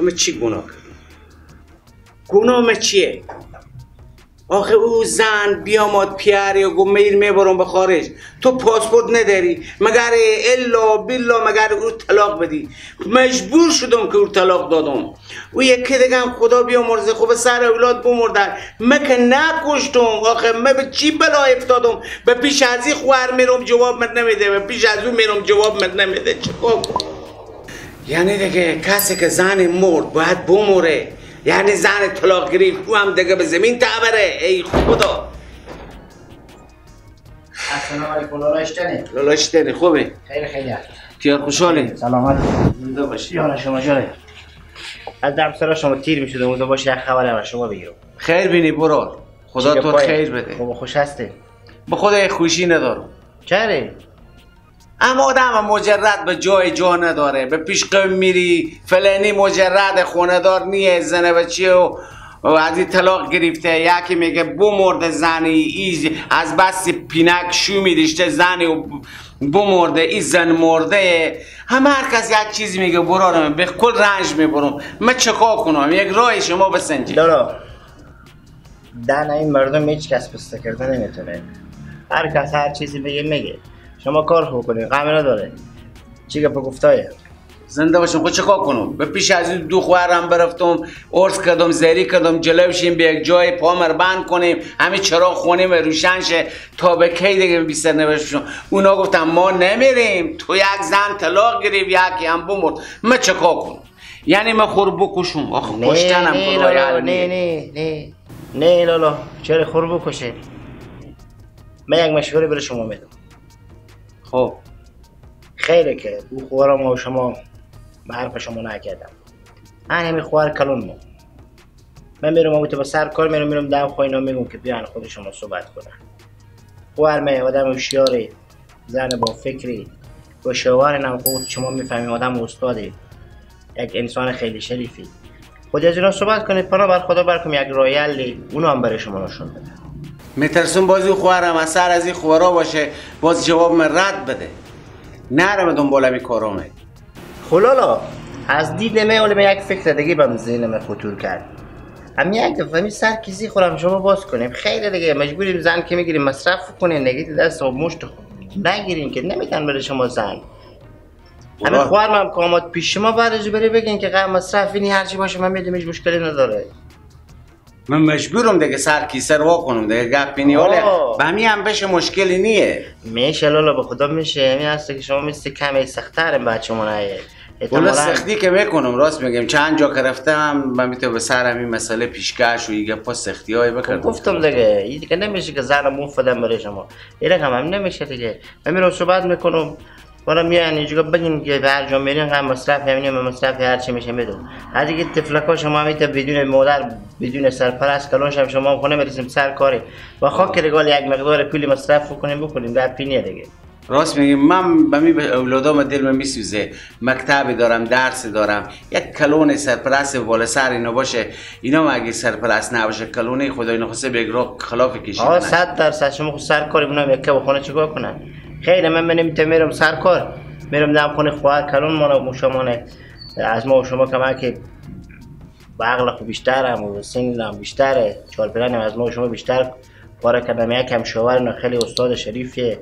من چی گناه کردم؟ گناه من چیه؟ آخه او زن بیامد پیاری و گفت میر میبرم به خارج، تو پاسپورت نداری مگر الا بالله مگر او طلاق بدی. مجبور شدم که او طلاق دادم. او یکی دیگه هم خدا بیامرزه خوب سر اولاد بمردن، من که نکشتم. آخه من به چی بلا افتادم؟ به پیش از این خواهر میرم جواب من نمیده، به پیش از او میرم جواب من نمیده. چیکار کنم؟ یعنی دیگه کسی که زن مرد باید بموره، یعنی زن طلاق گرفت او هم دیگه به زمین تعبره. ای خدا. السلام علیکم لالاشتنی. لالاشتنی خوبه؟ خیلی خیلی تیار خوشحاله. سلامت زنده باشی. یالا شما جاره. از درم سرا شما تیر میشده اونجا باشه یک خبر از شما بگیرم. خیر بینی برو. خدا تو خیر بده. خوب خوش هستی؟ به خدا خوشی ندارم. چرا؟ اما آدم مجرد به جای جا نداره، به پیش قوم میری فلانی مجرد خونه دار نیه، زنه بچه و از این طلاق گرفته، یکی میگه بمرده زنی ایز از بس پینک شو میدشته زنی و بمرده ای زن مرده. همه هر کس یک چیزی میگه برارم به کل رنج میبرم. من چکار کنم؟ یک راه شما بسنجید. دارا دن این مردم هیچ کس پسته کرده نمیتونه، هر کس هر چیزی بگه میگه. شما کار خوب کنید، غم نداره. چی گپ گفتایه؟ زنده باشم. خود چیکار کنم؟ به پیش از این دو خواهرم برفتم، عرض کردم، زری کردم، جلوشیم به یک جای پامر بند کنیم، همین چراغ خونیم روشن شه تا به کی دیگه بی سر نوشت. اونا گفتن ما نمیریم، تو یک زن طلاق گرفت، یکی هم بمرد. من چیکار کنم؟ یعنی من خور بکشم؟ آخه کشتنم خدای. نه نه نه نه لالا، چرا خور بکشه؟ من یک مشوره برای شما میدم. خب خیره که او خوارم و شما به حرف شما نکردم. من همین خوار کلون ما من میرم اوت به سر کار میرم دم خواهینا میگم که بیان خود شما صحبت کنن. خوار می آدم هوشیاری، زن با فکری، با شوهر نم خود شما میفهمی آدم استادی، یک انسان خیلی شریفی. خود از اینا صحبت کنید، پناه بر خدا برکم یک رایلی اونو هم برای شما نشون بده. میترسم بازی خوارم از سر از این خوارا باشه باز جواب من رد بده، نرم دنبال می کارامه. خلالا از دید من اول یک فکر دیگه بهم ذهن من خطور کرد. هم یک دفعه سر کیسی خورم شما باز کنیم. خیلی دیگه مجبوریم زن که میگیریم مصرف کنیم، نگید دست و مشت نگیریم که نمیتن برای شما زن. همین خوارم هم که آمد پیش شما بعدش بری بگین که غیر مصرف اینی هرچی باشه من میدم، هیچ مشکلی نداره. من مجبورم دیگه سر کیسه رو کنم دیگه، گپی نی. ولی به همی هم بشه مشکلی نیه. میشه لالا به خدا میشه. همین هست که شما مثل کمی سخت‌تر بچه‌مون ایه. والا سختی که میکنم، راست میگم چند جا که رفتم من میتونم به سر همین مسئله پیشکش و این گپا سختی های بکردم. گفتم دیگه این دیگه نمیشه که زنم افتادم برای شما، این رقم هم نمیشه دیگه. من میرم صحبت میکنم، والا میان اینجا بگین که هر جا میرین غم مصرف همینه، مصرف هر چی میشه میدم. از دیگه طفلکا شما میته بدون مادر بدون سرپرست کلونش هم شما خونه میرسیم سر کاری با خاک رگال یک مقدار پول مصرف کنیم بکنیم در پینیه دیگه. راست میگم. من به می اولادام دلم میسوزه، مکتب دارم، درس دارم، یک کلون سرپرست بالا سر اینا باشه، اینا اگه سرپرست نباشه کلونه خدای نخواسته به یک راه خلاف کشیدن. 100% شما خود سر کاری اونا یک خونه چیکار کنن؟ خیلی من نمیتونم میرم سر کار، میرم دم خونه خواهر کلون مانه شما از ما و شما کمک که با عقل خوب بیشترم و سنم بیشتره، چهار پلنم از ما و شما بیشتر پاره کردم، یکم شوهر خیلی استاد شریفیه.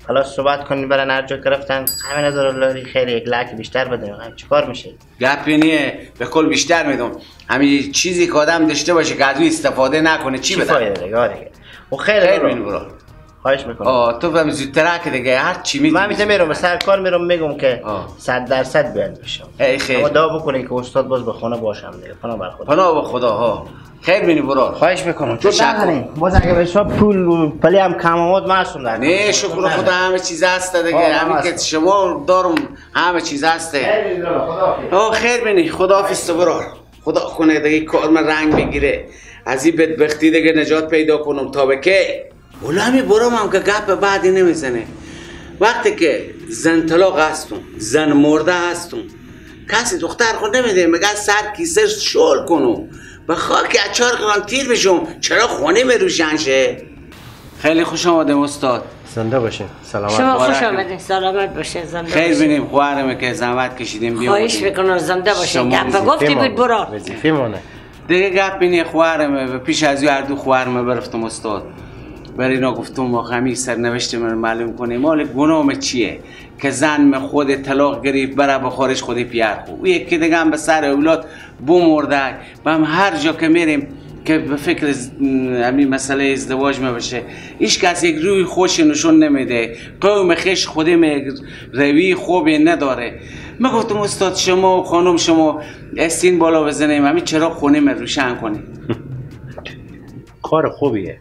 حالا صحبت کنید برن هر جا که رفتن همین هزار لاری خیلی یک لک بیشتر بدیم. چیکار میشه؟ گپی نیه، به کل بیشتر میدم. همین چیزی که آدم داشته باشه که از اون استفاده نکنه چی بده؟ فایده دیگه. آره و خیلی خیر. خواهش میکنم. تو هم زودتر که دیگه هر چی میدی. من میرم سر کار میرم میگم که 100% بیان بشم. ای خیر. اما دعا بکنید که استاد باز به خانه باشم دیگه. پناه بر خدا. پناه به خدا ها. خیر بینی برار. خواهش میکنم. تشکر. باز اگه به حساب پول پلی هم کم آمد من هستم در. نه شکر خدا همه چیز هست دیگه. همین که شما دارم همه چیز هست. خیر خدا. خیر بینی. خداحافظ تو برار. خدا کنه دیگه کار من رنگ بگیره. از این بدبختی دیگه نجات پیدا کنم تا به کی. ولی همین برام هم که گپ بعدی نمیزنه. وقتی که زن طلاق هستم، زن مرده هستم، کسی دختر خود نمیده، میگه سر کیسه شل کنم به خاک اچار قران تیر بشم چرا خونه می روشن شه. خیلی خوش آمدیم استاد. زنده باشین. سلامت. شما خوش آمدین. سلامت باشین. زنده باشین. خیر بینیم خواهرم که زحمت کشیدیم بیام. خواهش میکنم زنده باشین. گپ گفتی بود برا. وظیفه مونه. دیگه گپ بینی خواهرم پیش از هر دو خواهرم برفتم استاد. برای اینا گفتم واقعا سرنوشت من معلوم کنه مال گناهم چیه که زن خود طلاق گرفت بره به خارج خود پیار خو او یکی دیگه هم به سر اولاد بمرده و هم هر جا که میریم که به فکر همین مسئله ازدواج می باشه هیچ کس یک روی خوش نشون نمیده، قوم خش خودم یک روی خوبی نداره. من گفتم استاد شما و خانم شما استین بالا بزنیم همین چراغ خونه من روشن کنیم. کار خوبیه،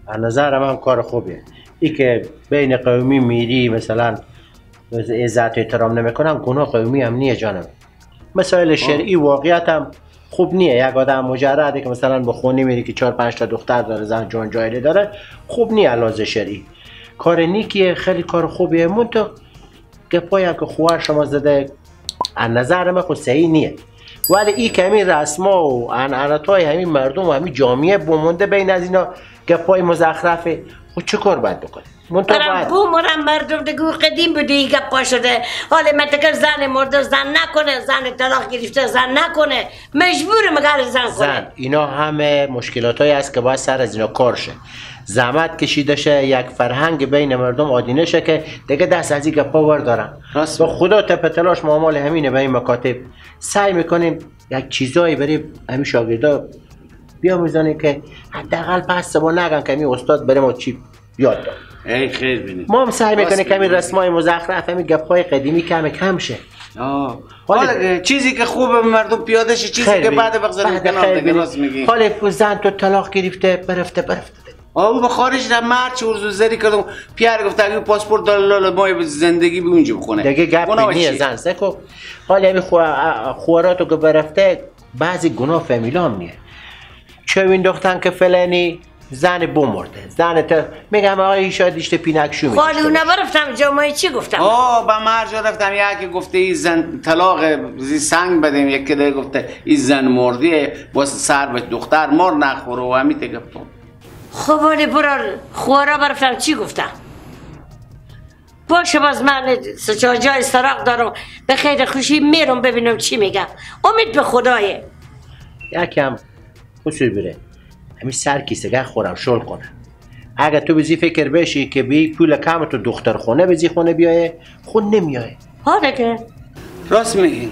از نظر من کار خوبیه. ای که بین قومی میری مثلا عزت و احترام نمیکنم گناه قومی هم نیه جانم. مسائل شرعی واقعیت هم خوب نیه. یک آدم مجرده که مثلا به خونه میری که 4-5 تا دختر داره، زن جان جایله داره، خوب نیه علاوه شرعی. کار نیکیه، خیلی کار خوبیه. منتها گپایی هم که خواهر شما زده از نظر من خود صحیح نیه. ولی ای که همین رسما و عنعنت‌های همین مردم و همین جامعه بمونده بین از اینا گپای مزخرفه، خب چه کار باید بکنه؟ برم بومرم مردم دیگه قدیم بوده این گپا شده. حالا من تکر زن مرده زن نکنه، زن طلاق گرفته زن نکنه، مجبور مگر زن کنه. زن اینا همه مشکلاتایی است که باید سر از اینا کار شه، زحمت کشیده شه، یک فرهنگ بین مردم آدینه شه که دیگه دست از این گپا وردارن. با خدا تپ تلاش معامل همینه. به این مکاتب سعی میکنیم یک چیزایی برای همین شاگردا بیاموزانیم که حداقل پس با نگن که همین استاد برای ما چی یاد داد. ای خیر بینید. ما هم سعی میکنیم که همین رسمای مزخرف همین گپ‌های قدیمی کم کم شه. حالا چیزی که خوبه مردم پیاده شه، چیزی که بعد بگذاریم کنار دیگه. راست میگی. حالا زن تو طلاق گرفته برفته او به خارج رفت، مرد چه ارزو زری کردم پیار گفت اگه پاسپورت داره لالا ما زندگی به اونجا بخونه دیگه. گپ نیه زن سکو. حالا همین خواراتو که برفته بعضی گناه فامیلام نیه. چه انداختن که فلانی زن بمرده، زن تا میگم آقای شاید اشته پینک شو میشه. خالی اونا برفتم جامعه چی گفتم؟ به مرج رفتم یکی گفته این زن طلاق زی سنگ بدیم، یکی دیگه گفته این زن مردیه واسه سر به دختر مار نخوره و همین دیگه. خب ولی برار خوارا برفتم چی گفتم؟ باشه باز من 3-4 جای سراغ دارم، به خیر خوشی میرم ببینم چی میگم. امید به خدایه. یکم خصوصی بره همین سر کیسه خورم شل کنه. اگر تو بزی فکر بشی که بی پول کم تو دختر خونه بزی خونه بیایه، خود نمیایه. ها دیگه راست میگی.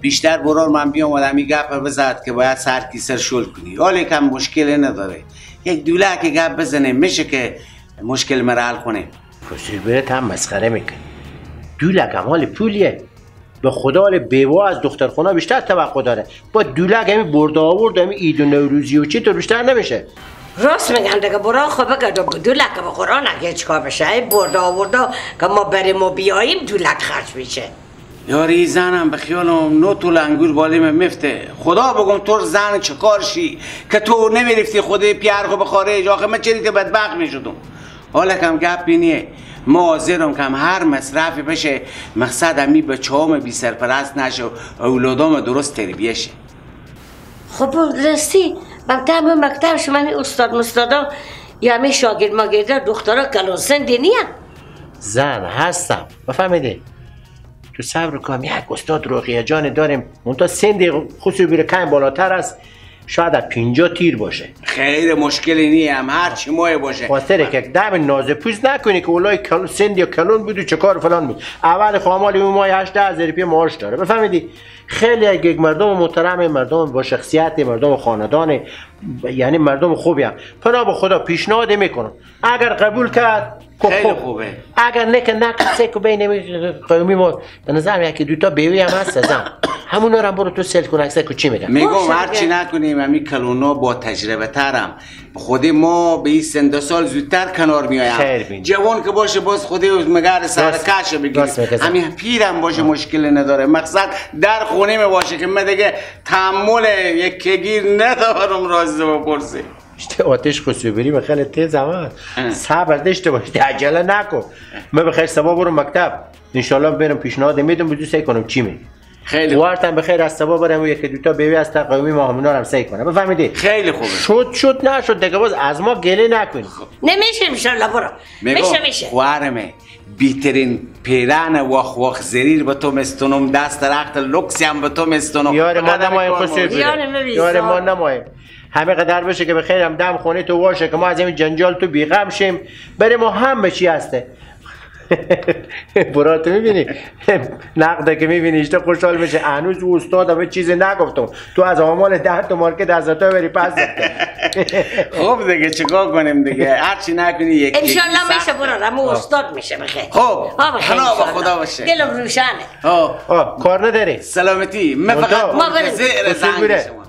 بیشتر برار من بیام آدمی گپ بزد که باید سر کیسه شل کنی. حالا یکم مشکل نداره، یک دوله که گپ بزنه میشه که مشکل مرا حل کنه. خصوصی بره هم مسخره میکنه. دولک هم حال پولیه. به خدا حال بیوه از دختر خونه بیشتر توقع داره. با دولک همین برده آورد همین عید و نوروزی و چی تو بیشتر نمیشه. راست میگن دیگه. برا خب بگه دولک به قرآن اگه چیکار بشه این برده آورده که ما بریم و بیاییم دولک خرج میشه. یاری زنم به خیالم نو طول انگور بالیم مفته. خدا بگم تو زن چه کار شی که تو نمیرفتی خود پیار خو به خارج. آخه من چریت بدبخت میشدم. حالا کم گپ بینیه ما حاضرم کم هر مصرفی بشه، مقصد همی بچه‌هام بی سرپرست نشه و اولادام درست تربیه شه. خب راستی مکتب مکتب شما می استاد مستادا یا می شاگرد ماگرد دخترا کلان سن نیه؟ زن هستم بفهمیدی؟ تو صبر کن یک استاد رقیه جان داریم منتها سن خصوصی بیره کم بالاتر است، شاید از 50 تیر باشه. خیر مشکلی نیه، هم هر چی مایه باشه. خاطره که دم نازه پوز نکنی که اولای سند یا کلون بود و چه کار فلان بود. اول خامال اون ماه 8,000 روپیه معاش داره. بفهمیدی؟ خیلی یک مردم محترم، مردم با شخصیت، مردم خاندان، یعنی مردم خوبی هم. پناه به خدا پیشنهاد میکنم. اگر قبول کرد خیلی خوبه. اگر نه که نقصه که بین قومی ما به نظر یکی دو تا بیوی هم هست زن. همونا رو برو تو سل کن اکثر که چی میگم. میگم هر چی نکنیم همین کلونا با تجربه ترم. خود ما به این سن سال زودتر کنار میایم. جوان که باشه باز خودی مگر سر کش بگیری. همین پیرم باشه مشکل نداره. مقصد در خونه می باشه که من دیگه تحمل یک گیر ندارم. راضی بپرسی. آتش خسرو بری به خیلی تیز هم صبر داشته باش، عجله نکن. من به خیر صبح برو مکتب انشالله برم پیشنهاد میدم بدو سعی کنم چی می. خیلی وارتم بخیر از صبح برم و یکی دوتا بیوی از تقویمی ما همینا رو هم سعی کنم. بفهمیدی؟ خیلی خوبه. شد نشد دیگه باز از ما گله نکنی. نمیشه ان شاء الله برو. میشه. خوارمه بیترین پیران واخ واخ زریر به تو مستونم، دست رخت لوکسی هم به تو مستونم. یار ما نمایم خسرو بیره. یار ما نمایم. همه قدر بشه که به خیرم دم خونه تو باشه که ما از این جنجال تو بیغم شیم بریم و هم چی هسته. برات میبینی نقده که میبینی اشته خوشحال بشه. هنوز او استاد به چیزی نگفتم، تو از آمال 10 تا مارکت از تو بری پس. خب دیگه چیکار کنیم دیگه، هرچی نکنی یک ان شاء الله میشه برو، مو استاد میشه بخیر. خب خدا با خدا باشه، دلم روشنه. کار نداری سلامتی. من فقط منتظر زنگ شما.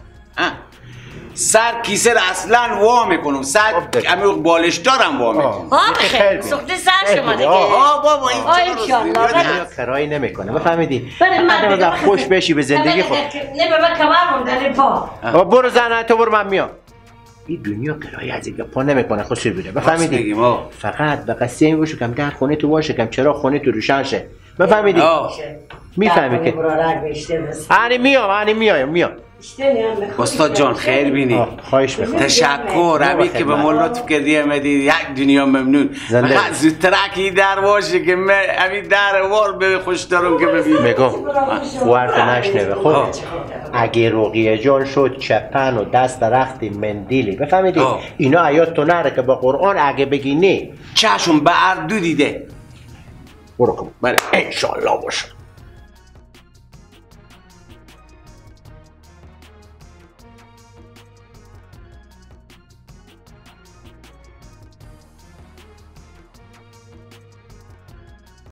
سر کیسه رو اصلا وا میکنم، سر امی بالشتارم وا میکنم. خیلی سخته سر شما دیگه. بابا این چرا کرایی نمیکنه بفهمیدی؟ فقط خوش بشی به زندگی خود. نه بابا کمر موندن پا. برو زنه تو برو من میام. این دنیا کرایه از این پا نمیکنه خوشی بوده بفهمیدی؟ فقط به قصه این باشه کم در خونه تو باشه، کم چرا خونه تو روشن شه. بفهمیدی؟ میفهمی که انی میام میام. استاد جان خیر بینی. خواهش میکنم. تشکر ابی که به ما لطف کردی امدی، یک دنیا ممنون. فقط زودتر کی در باشه که من ابی در وار به خوش دارم که ببینم. میگم ورد نشنوه. خب اگه رقیه جان شد چپن و دست درخت مندیلی بفهمیدی؟ اینا عیاد تو نره که با قرآن اگه بگی نه چشم به اردو دیده. برو کن. بله انشالله باشه.